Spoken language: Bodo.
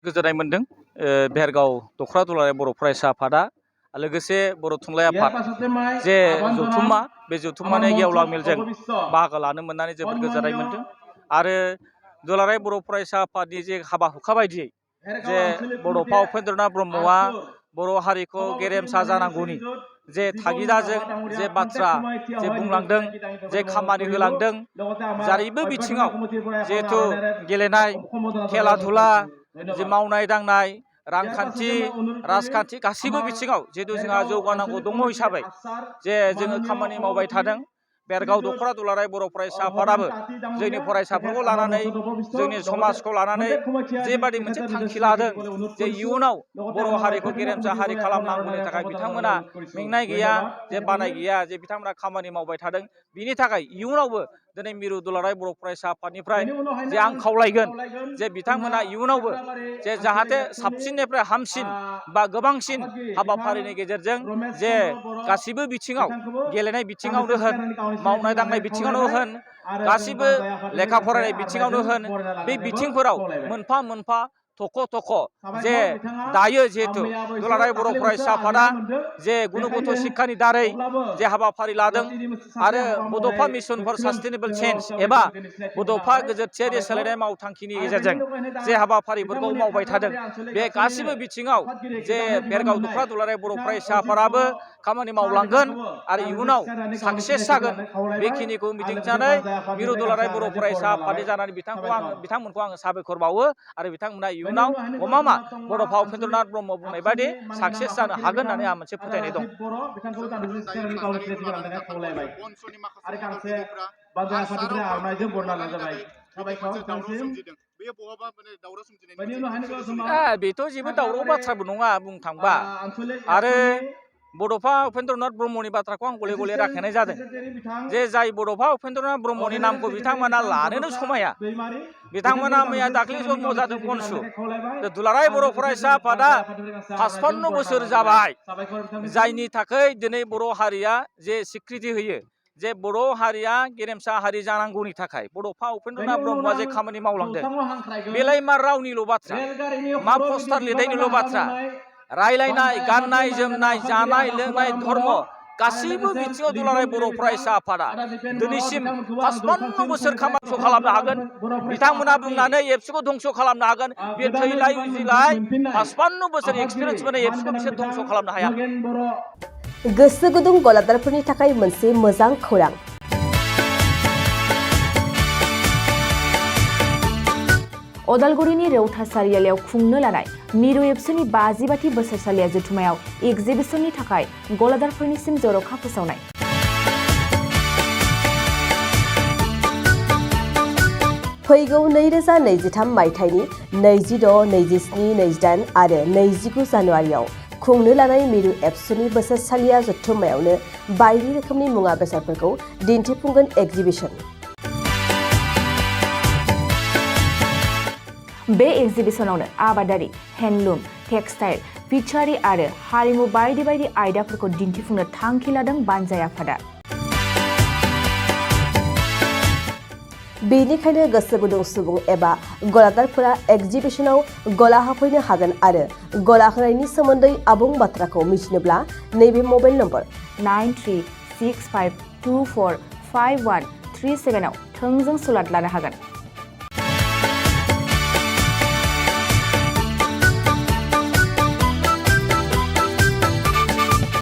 गोजोननाय मोन्दों बेरगाव दख'रा दुलाराय बर' फरायसा आफादा लोगोसे बर' थुनलाइ आफाद जे जथुम्मा बे जथुम्मानि गेवलां मेलजों बाहागो लानो मोननानै जोबोद गोजोननाय मोन्दों आरो दुलाराय बर' फरायसा आफादनि जे हाबा हुखा बायदियै जे बड'फा उपेन्द्रनाथ ब्रह्मआ बर' हारिखौ गेरेमसा जानांगौनि जे थागिदाजों जे बाथ्रा जे बुंलांदों जे खामानि होलांदों जारैबो बिथिङाव जिहेथु गेलेनाय खेला धुला जे मावनाय दांनाय रांखान्थि राजखान्थि गासैबो बिथिङाव जिहेतु जोंहा जौगानांगौ दङ हिसाबै जे जोङो खामानि मावबाय थादों बेरगाव दख'रा दुलाराय बर' फरायसा आफादाबो जोंनि फरायसाफोरखौ लानानै जोंनि समाजखौ लानानै जेबादि मोनसे थांखि लादों जे इयुनाव बर' हारिखौ गेरेमसा हारि खालामनांगौनि थाखाय बिथांमोना मेंनाय गैया जे बानाय गैया जे बिथांमोना खामानि मावबाय थादों बिनि थाखाय इयुनावबो दिनै मिरु दुलाराय बर' फरायसा आफादनिफ्राय जे आं खावलायगोन जे बिथांमोना इयुनावबो जे जाहाथे साबसिननिफ्राय हामसिन बा गोबांसिन हाबाफारिनि गेजेरजों जे गासिबो बिथिङाव गेलेनाय बिथिङावनो होन मावनाय दांनाय बिथिङावनो होन गासिबो लेखा फरायनाय बिथिङावनो होन बे बिथिंफोराव मोनफा मोनफा थख' जे दायो जिहेतु दुलाराय बर' फरायसा आफादा जे गुणगत शिक्षानि दारै जे हाबाफारि लादों आरो बड'फा मिशन फर सास्टेनेबल चेन्ज एबा बड'फा गोजोरथियारि सोलायनाय मावथांखिनि गेजेरजों जे हाबाफारिफोरखौ मावबाय थादों बे गासिबो बिथिङाव जे बेरगाव दख'रा दुलाराय बर' फरायसा आफादाबो खामानि मावलांगोन आरो इयुनाव साक्सेस जागोन बेखिनिखौ मिजिंथिनानै मिरु दुलाराय बर' फरायसा आफादनि जानानै बिथांमोनखौ आङो साबायखर बावो आरो बिथांमोना इयुनाव गमामा बड'फा उपेन्द्रनाथ ब्रह्म बुंनाय बायदि साक्सेस जानो हागोन होननानै आंहा मोनसे फोथायनाय दं। बेथ' जेबो दावराव बाथ्राबो नङा बुंनो थांबा आरो बड'फा उपेन्द्रनाथ ब्रह्मनि बाथ्राखौ आं गले गले रायखांनाय जादों जे जाय बड'फा उपेन्द्रनाथ ब्रह्मनि नामखौ बिथांमोना लानोनो समाया बिथांमोना मैया दाख्लै जन्म जादों कनसु दुलाराय बर' फरायसा आफादा 55 बोसोर जाबाय जायनि थाखाय दिनै बर' हारिया जे स्वीकृति होयो जे बर' हारिया गेरेमसा हारि जानांगौनि थाखाय बड'फा उपेन्द्रनाथ ब्रह्मआ जे खामानि मावलांदों बेलाय मा रावनिल' बाथ्रा मा पस्टार लिरनायनिल' बाथ्रा रायलायनाय गाननाय जोमनाय जानाय लोंनाय धर्म गासैबो बिथिङाव दुलाराय बर' फरायसा आफादा दिनैसिम 55 बोसोर खामानिखौ खालामनो हागोन बिथांमोना बुंनानै एबसुखौ धंस' खालामनो हागोन बे थैलाय उजिलाय 55 बोसोर एक्सपिरियेन्स मोननाय एबसुखौ बिसोर धंस' खालामनो हाया। गोसो गुदुं गलादारफोरनि थाखाय मोनसे मोजां खौरां अदालगुरिनि रेवथा सारियालियाव खुंनो लानाय मिरु एबसुनि 50 बोसोरसालिया जथुमायाव एक्जिबिसननि थाखाय गलादारफोरनिसिम जर'खा फोसावनाय फैगौ 2023 मायथाइनि 26, 27, 28 आरो 29 जानुवारियाव खुंनो लानाय मिरु एबसुनि बोसोरसालिया जथुम्मायावनो बायदि रोखोमनि मुवा बेसादफोरखौ दिन्थिफुंगोन एक्जिबिसन बे एक्जिबिसनावनो आबादारि हेन्डलुम टेक्सटाइल फिचारि आरो हारिमु बायदि बायदि आयदाफोरखौ दिन्थिफुंनो थांखि लादों बानजाय आफादा बेनिखायनो गोसो गुदुं सुबुं एबा गलादारफोरा एक्जिबिसनाव गला होफैनो हागोन आरो गला होनायनि सोमोन्दै आबुं बाथ्राखौ मिथिनोब्ला नैबे मबाइल नम्बर 9365245137 आव थोंजों सुलाद लानो हागोन।